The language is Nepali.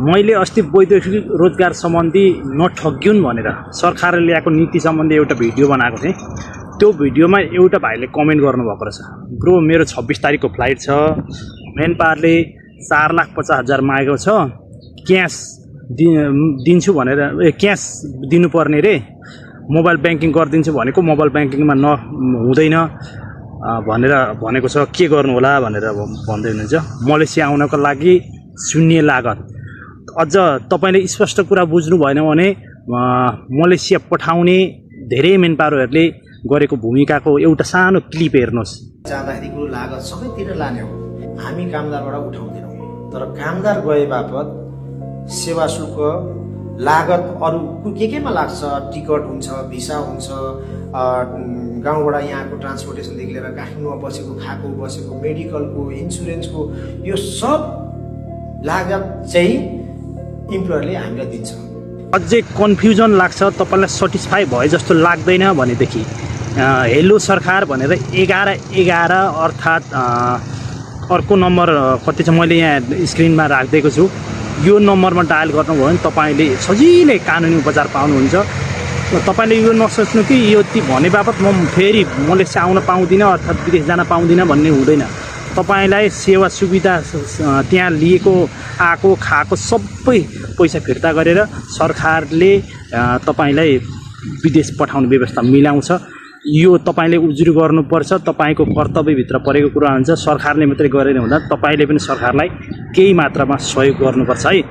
मैले अस्ति वैदेशिक रोजगार सम्बन्धी नठग्युन् भनेर सरकारले ल्याएको नीति सम्बन्धी एउटा भिडियो बनाएको थिएँ। त्यो भिडियोमा एउटा भाइले कमेन्ट गर्नुभएको रहेछ, ब्रो मेरो 26 तारिकको फ्लाइट छ, मेन पावरले 4,50,000 मागेको छ, क्यास दिन्छु भनेर क्यास दिनुपर्ने रे, मोबाइल ब्याङ्किङ गरिदिन्छु भनेको मोबाइल ब्याङ्किङमा हुँदैन भनेर भनेको छ, के गर्नु होला भनेर भन्दै हुनुहुन्छ। मलेसिया आउनको लागि शून्य लागत। अझ तपाईले स्पष्ट कुरा बुझ्नु भएन भने मलेसिया पठाउने धेरै मेन पावरहरूले गरेको भूमिकाको एउटा सानो क्लिप हेर्नुहोस्। जाँदाखेरिको लागत सबैतिर लाने हो, हामी कामदारबाट उठाउँदैनौँ, तर कामदार गए बापत सेवा शुल्क लागत अरू केमा लाग्छ, टिकट हुन्छ, भिसा हुन्छ, गाउँबाट यहाँको ट्रान्सपोर्टेसनदेखि लिएर काठमाडौँमा बसेको खाएको बसेको मेडिकलको इन्सुरेन्सको यो सब लागत चाहिँ इम्प्लोयरले हामीलाई दिन्छ। अझै कन्फ्युजन लाग्छ, तपाईँलाई सेटिस्फाई भए जस्तो लाग्दैन भनेदेखि हेलो सरकार भनेर 1111 अर्थात् अर्को नम्बर कति छ मैले यहाँ स्क्रिनमा राखिदिएको छु, यो नम्बरमा डायल गर्नुभयो भने तपाईँले सजिलै कानुनी उपचार पाउनुहुन्छ। तपाईँले यो नसोच्नु कि यो भने बापत म फेरि मलेसिया आउन पाउँदिनँ अर्थात् विदेश जान पाउँदिनँ भन्ने हुँदैन। तपाईलाई सेवा सुविधा त्यहाँ लिएको आएको खाएको सबै पैसा फिर्ता गरेर सरकारले तपाईलाई विदेश पठाउने व्यवस्था मिलाउँछ। यो तपाईले उजुरी गर्नुपर्छ, तपाईको कर्तव्यभित्र परेको कुरा हुन्छ। सरकारले मात्रै गरेर हुँदा तपाईले पनि सरकारलाई केही मात्रामा सहयोग गर्नुपर्छ है।